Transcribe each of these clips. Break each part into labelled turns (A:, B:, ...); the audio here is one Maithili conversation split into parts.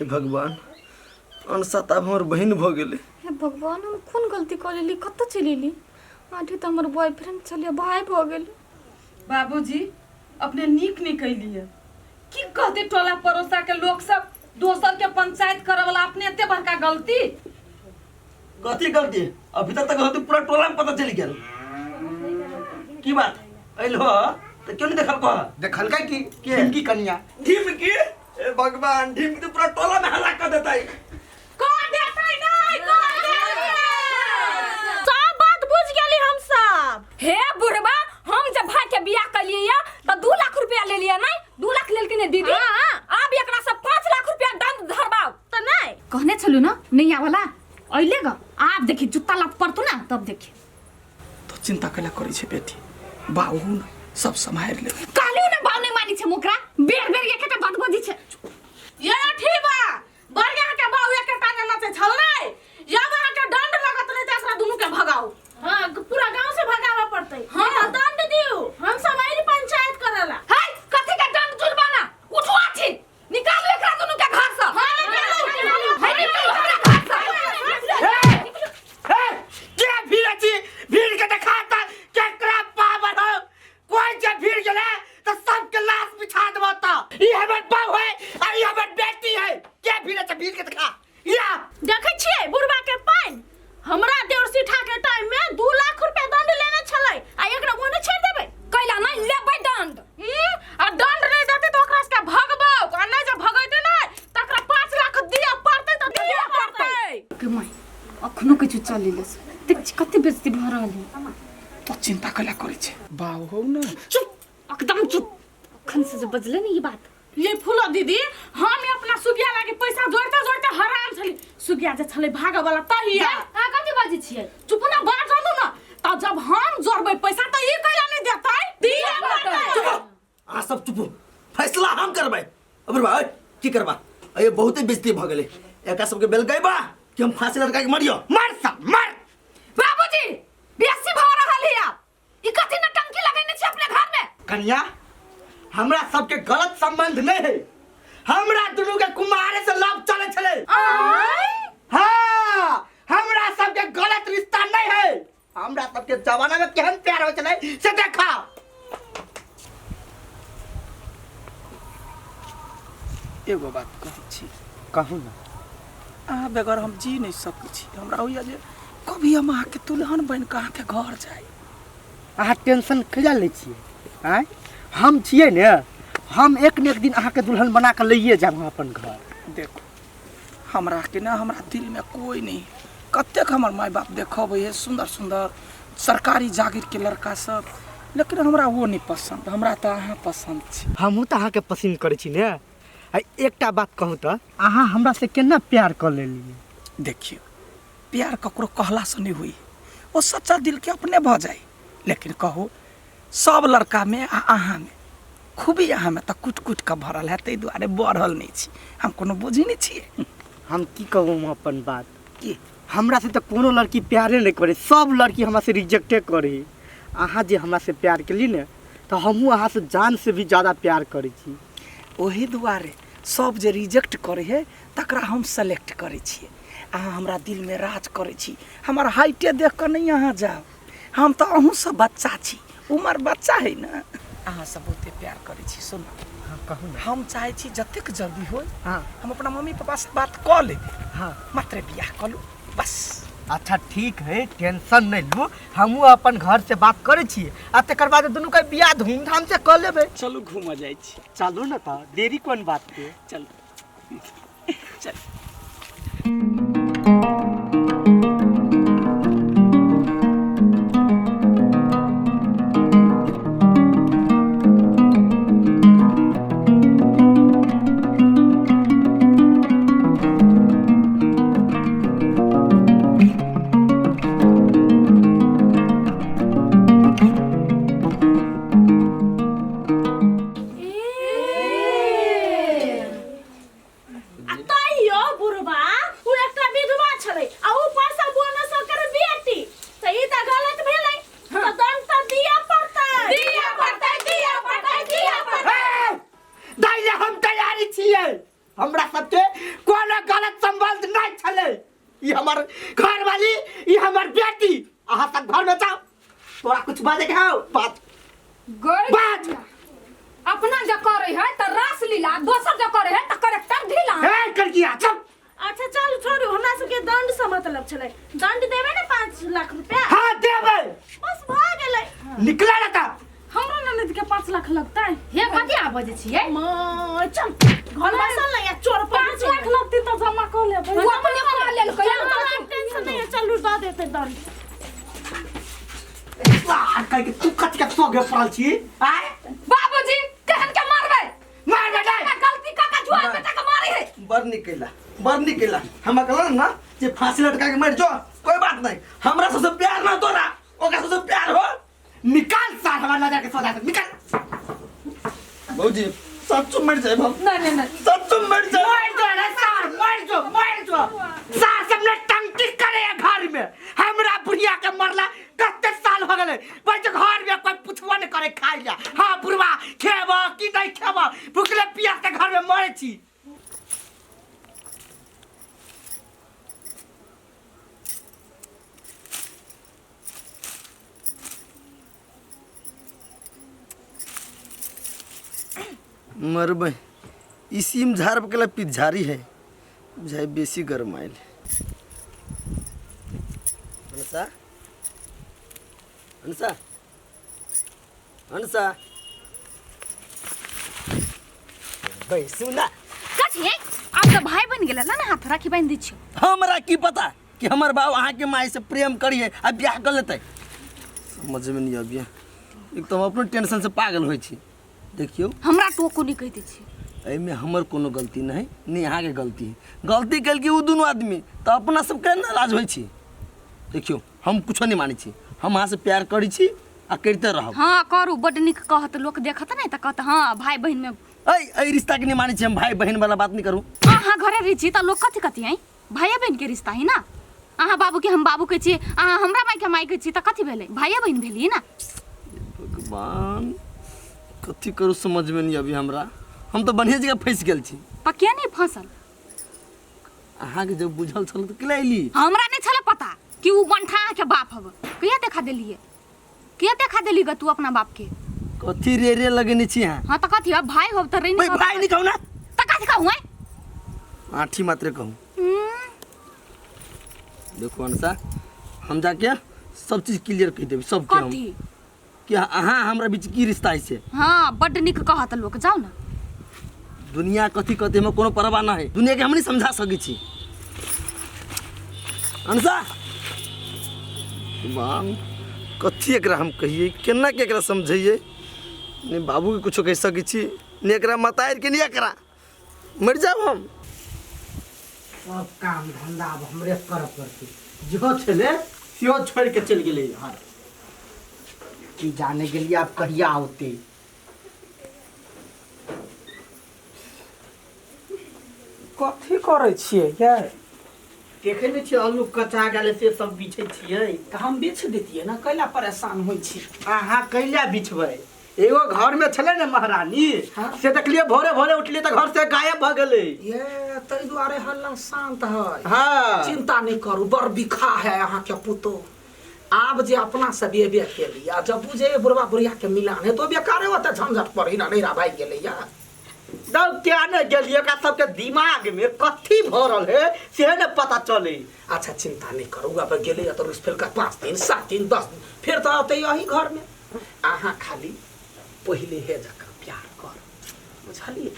A: हे भगवान, अनसात आब हमर बहिन भऽ गेलै।
B: हे भगवान, हम कोन गलती कऽ लेली? कतऽ चलि एली? आठी तऽ हमर बॉयफ्रेंड छलियै, भाय भऽ गेल।
C: बाबूजी, अपने नीक नहीं कैलिए। की कहते टोला पड़ोसा के लोग सब? दोसर के पंचायत करे वाला अपने एते बड़का गलती।
A: कथी गलती? अभी तक तऽ गलती पूरा टोला में पता चलि गेल। की बात अइलो तऽ क्यों नहीं देखल कह?
D: देखलकै की?
A: के?
D: ढिमकी कनिया।
A: ढिमकी? ए भगवान, ढिमकी तो पूरा टोला में हल्ला कर देता है।
C: कर देतै नहीं, कर देतै।
E: सब बात बुझ गेली हम सब।
B: हे बुढ़बा, हम जब भाई के बियाह कलिए या तो 2 लाख रुपया ले लिया। नहीं 2 लाख लेलखिन ने दीदी।
E: हाँ।
B: आब एकरा से 5 लाख रुपया दंड धरबाओ।
E: तऽ नहीं
B: कहने छलू ना नहीं आवला अइले ग। आब देखी जुत्ता लात पड़तू ना तब देखी।
F: तो चिंता कैला करै छै बेटी, बाबू ने सब सम्हारि लेबै।
B: कहलियो ना बाऊ नहीं मानी छै मोकरा, बेर बेर एकटा बात बजै छै।
E: ये ठीबा बड़ अहाँ के बाऊ एक टांगे नचै छल नै, जब अहाँ के दंड लगत नहीं त एकरा दुनू के भगाओ। हां, पूरा गांव से भगावे पड़तै। हां, दंड दिउ, हम सब आइल पंचायत करेला।
B: है कथि के दंड जुर्माना? उठू आठी, निकालू एकरा दुनू के घर से।
E: हां, निकालू।
B: है निकालू हमरा घर से।
D: हे, के भीड़ अछि? भीड़ के देखाता केकरा पावर हो। कोई जे भीड़ गेले तो सबके लाश बिछा देबो। त ई हमर बाप है आ ई हमर बेटी है। के भीड़ अछि? भीड़ के देखा या।
E: देखै छियै बुढ़बा के पानि? हमरा देवर सीठा के टाइम में 2 लाख रुपया दंड लेने छलै आ एकरा ओने छोड़ देबै?
B: कैला नहीं लेबै दंड।
E: आ दंड नहीं देतै त ओकरा सबके भगबौ, आ नहीं जे भगैतै नहीं त ओकरा 5 लाख दिअ पड़तै त दिअ पड़तै।
B: के माय, अखनो किछु चलि ले देख छी कते बेइज्जती भऽ रहल है।
F: तो चिंता कैला करै छै बाबू हो ने?
B: चुप, एकदम चुप। अखन से जे बजले ने ई बात।
E: ये फूलो दीदी, हम अपना सुगिया लागे पैसा जोड़ते जोड़ते हराम छली। सुगिया जे छलै भागऽ वाला तहिया।
B: अहाँ कथी बाजै छियै?
E: चुप ना, बाजलू ना। तऽ जब हम जोड़बै पैसा तऽ ई कैला नहि देतै? दिअ पड़तै।
A: चुप, अहाँ सब चुप, फैसला हम करबै। अबर भाई की करबा? अरे बहुते बेइज्जती भऽ गेलै। एकरा सबके बेल गइबा कि हम फांसी लटका के मरियो?
D: मर सब मर।
B: बाबूजी बेसी भऽ रहल है आब। ई कथी नटंकी लगेने छी अपने घर में?
D: कन्या, हमरा सबके गलत संबंध नहीं है। हमरा दुनू के कुमारे से लव चले छले। हाँ, हमरा सबके गलत रिश्ता नहीं है। हमरा सबके जमाना में केहन प्यार हो छले से देखा।
F: एगो बात कहै छी।
D: कहू ना।
F: अहाँ बगैर हम जी नहीं सकै छी। हमरा होइया जे कभी हम अहाँके दुल्हन बनि कऽ अहाँके घर जाय।
D: अहाँ टेंशन कैला लै छियै? आँय, हम छियै ने, हम एक ने एक दिन अहाँके दुल्हन बना कऽ लैए जायब हम अपन घर।
F: देखू, हमरा के ना हमरा दिल में कोई नहीं। कतेक हमर माय बाप देखबै है सुंदर सुंदर सरकारी जागीर के लड़का सब, लेकिन हमरा वो नहीं पसंद। हमरा तऽ अहाँ पसंद छी।
D: हमहूँ तऽ अहाँके पसंद करै छी ने। आ एकटा बात कहू तऽ, अहाँ हमरा से केना प्यार कऽ लेलियै?
F: देखियौ, प्यार ककरो कहलासँ नहि होई, ओ सच्चा दिल के अपने भऽ जाय। लेकिन कहू, सब लड़का में आ अहाँ में खूबी अहाँ में तऽ कुटि कुटि कऽ भरल है, ताहि दुआरे बढ़ल नहि छी। हम कोनो बुझै नहि छियै।
D: हम की कहू हम अपन बात?
F: की?
D: हमरा से तऽ कोनो लड़की प्यारे नहि करे, सब लड़की हमरा से रिजेक्टे करे। अहाँ जे हमरा से प्यार केली ने, तऽ हमहूँ अहाँ से जान से भी ज्यादा प्यार करै छी।
F: ओही दुआरे सब जे रिजेक्ट करै है तकरा हम सेलेक्ट करै छियै। अहाँ हमरा दिलमे राज करै छी। हमर हाइटे देख कऽ नहि अहाँ जाउ, हम तऽ अहूँसँ बच्चा छी, उमर बच्चा है ने। अहाँ से बहुते प्यार करै छी। सुनू।
D: हाँ, कहू ने।
F: हम चाहै छी जतेक जल्दी होय
D: हाँ,
F: हम अपना मम्मी पापा से बात कऽ लेबै।
D: हाँ,
F: मात्र बियाह कऽ लू बस।
D: अच्छा ठीक है, टेंशन नहीं लू। हमहूँ अपन घर से बात करै छी आ तकर बाद दुनू के बियाह धूमधाम से कऽ लेबै।
F: चलू घूमऽ जाइ छी।
D: चलू ने, तऽ देरी कोन बात के?
F: चलू चल।
E: आ तैयो बुढ़बा, ओ एकटा
D: ई हमर घर वाली, ई हमर बेटी। अहाँ सब घर में जाओ। तोरा कुछ बाजे के हौ? बात
B: गई
D: बात।
B: अपना जो करे है त रास लीला, दोसर जो करे है त करेक्टर ढीला।
D: ए करगिया चुप।
E: अच्छा चल छोड़ू, हमरा सबके दंड से मतलब छलै। दंड देबै ने 5 लाख रुपया?
D: हाँ देबै।
E: बस भऽ गेलै।
D: निकला ना ता।
C: हमरो ननद के 5 लाख लगतै।
B: हे कथी आ बजै छियै?
E: माँ चल घर बसल नहीं है, चोर
C: 5 लाख लगतै त जमा कऽ लेबै।
B: उ अपने कऽ लेलकै।
E: चल तोरा टेंशन नहीं है, चलू दऽ देतै दंड।
D: सार कह के तू कथी के सोगे पड़ल छी? आय
B: बाबूजी केहन के मारबै?
D: मारबै नहीं।
B: गलती का का जुआन बेटा के मारे है।
A: बड़ निक कैला, बड़ निक कैला। हमरा कहला ना जे फांसी लटका के मर जो, कोई बात नहीं, हमरा सबसे प्यार ना तोरा, ओकरा सबसे प्यार हो।
D: निकाल सार हमरा नजर के सोजा से निकाल।
A: बाबूजी सब चुप मर जाए हम।
C: नहीं नहीं नहीं
A: सब चुप मर जाए।
D: मर जो रे सार, मर जो, मर जो। सार सबने टंकी करे है घर में। हमरा बुढ़िया के मरला कते साल हो गेलै। बस घर में कोई पुछबो नहीं करे खाइ ला। हाँ बुढ़वा खेबो कि नहीं खेबो, भुखले प्यास के घर में मरे छी।
A: मरबै इसी में झाड़ के पिझारी है, बुझाइ बेसी गरमाइल। हंसा हंसा हंसा बैसू ना।
B: कथी आब तऽ भाई बनि गेलै ना, हाथ राखी बान्हि दै छियौ।
A: हमरा की पता कि हमर बाप अहाँ के माय से प्रेम करिए आ ब्याह कर लेतै। समझ में नहीं आबिया, एक तो हम अपनो टेंशन से पागल होइ छी। देखियौ
B: हमरा टोको नहीं कहि दै छी।
A: एहिमे हमर कोनो गलती नहीं, नहीं अहाँ के गलती है। गलती कलकै ओ दुनू आदमी तऽ अपना सबके नाराज होइ छी। देखियौ हम कुछो नहीं मानै छी, हम अहाँ से प्यार करै छी आ करिते रहब।
B: हाँ करू, बड नीक कहत लोक देखत नहीं तऽ कहत हाँ भाई बहिन में।
A: एहि रिश्ता के नहीं मानै छी हम, भाई बहिन वाला बात नहीं करू।
B: अहाँ घरे रहै छी तऽ लोक कथी कथी है, भाइये बहिन के रिश्ता है ना। अहाँ बाबू के हम बाबू के छी, अहाँ हमरा माय के माय के छी, तऽ कथी भेलै, भाइये बहिन भेली ना।
A: भगवान कथी करू समझ में नहीं अभी हमरा। हम तो बढ़िया जगह फंसि गेल छी।
B: तऽ किया नहीं फंसल?
A: अहाँ के जब बुझल छल तऽ केला अयली?
B: हमरा नहीं छल पता कि उ बंठा अहाँ के बाप हब। किया देखा देलिए, किया देखा देली ग तू अपना बाप के?
A: कथी रे रे लगेने छी अहाँ?
B: हाँ तऽ कथी अब भाई होब तऽ रे नहीं।
A: भाई नहीं कहू ना।
B: तऽ कथी कहू हैं?
A: आठी मात्रे कहू। देखो अनसा, हम जाके सब चीज क्लियर कहि देब सबके हम।
B: कथी?
A: कि अहाँ हमरा बीच की रिश्ता है से।
B: हाँ बड नीक कहत लोक, जाओ ना।
A: दुनिया कथी कहते हमरा कोनो परवाह ना है, दुनिया के हम नहीं समझा सकै छी। अनसा बाम कथी एकरा हम कहिए, केना के एकरा समझैए? नहीं बाबू के कुछो कहि सकै छी, नहीं एकरा मतारि के, नहीं एकरा मर जाब हम।
D: सब काम धंधा अब हमरे करऽ पड़तै। जो छलै सेहो छोड़ि के चलि गेलै हन। की जाने गेलियै आब कहिया औतै।
F: कथी करै छियै यै?
D: देखै नहि छियै आलू कचा गेलै से सब बिछै छियै।
F: तऽ हम बिछ दैतियै ने, कैला परेशान होइ छी?
D: अहाँ कैला बिछबै? एगो घर में छलै ने महारानी,
F: हाँ।
D: से देखलियै भोरे भोरे उठलियै तऽ घर से गायब भऽ गेलै।
F: ये ताहि दुआरे हल्ला शांत है।
D: हाँ।
F: चिंता नहीं करू, बड़ बिखा है अहाँ के पुतोह। आब जे अपना से बेबे केली आ जब बुझे बुढ़वा बुढ़िया के मिलान है तो बेकारे होते झंझट पर ही ना नैरा भागि गेलै या।
D: दौ क्या ने गेलियै, ओकरा सबके दिमाग में कथी भरल है से ने पता चले।
F: अच्छा चिंता नहीं करू, अब गेलै तऽ रुस फेल 5 दिन 7 दिन 10 दिन फेर तऽ अतै यही घर में। अहाँ खाली पहिले हे जकाँ प्यार कर, बुझलियै?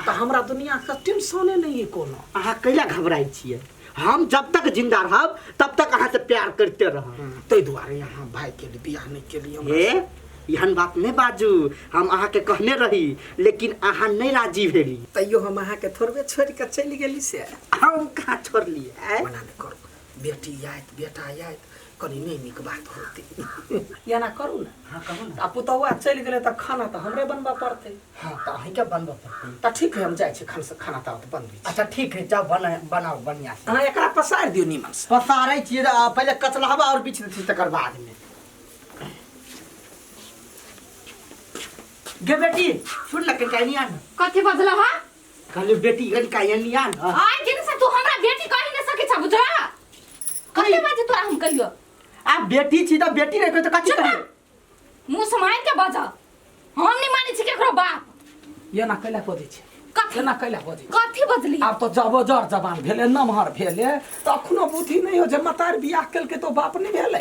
F: तऽ हमरा दुनिया के टेंशने नहीं है कोनो।
D: अहाँ कैला घबराइ छियै? हम जब तक जिंदा रहब तब तक अहाँ से प्यार करते रहब।
F: ताहि दुआरे अहाँ भाई के लिए बियाह नहीं केलियै हमरा।
D: हे एहन बात नहीं बाजू, हम अहाँ के कहने रही लेकिन अहाँ नहीं राजी भेली।
F: तैयो हम अहाँ के थोड़बे छोड़ि के चलि गेली से।
D: हम कहाँ छोड़लियै?
F: मना नहीं करू, बेटी आयत बेटा आयत कनी नहीं नीक बात होते। एना करू ने।
D: हाँ कहू ने।
F: आ पुतहुआ चलि गेलै तऽ खाना तऽ हमरे बनबऽ पड़तै।
D: हाँ तऽ अहीँके बनबऽ पड़तै।
F: तऽ ठीक है, हम जाइ छी खाना तऽ बनबै छी।
D: अच्छा ठीक है, जाउ बनाउ बढ़िआँ से।
F: अहाँ एकरा पसारि दियौ नीमन से।
D: पसारै छियै, पहिले कचलहबा आओर बिछ दै छियै तकर बादमे। गे बेटी सुन ल कनिका एनी आन।
B: कथी बजल हा?
D: कहलियै बेटी कनिका एनी आन।
B: आइ दिन से तू हमरा बेटी कहि नहि सकै छ, बुझला? कते बाजे तोरा हम कहियो
D: आ बेटी छी त बेटी नहीं कहियो त कथी कहियो
B: मुंह सम्हारि के बज हम नहीं मानै छी केकरो बाप
F: एना कैला बजै छै
B: कथी
F: एना कैला बजै छै
B: कथी बजली
F: आब तऽ जबजर जवान भेलै नमहर भेलै तऽ अखनो बुद्धि नहि हो जे मतार बियाह केलकै तऽ ओ बाप नहि भेलै।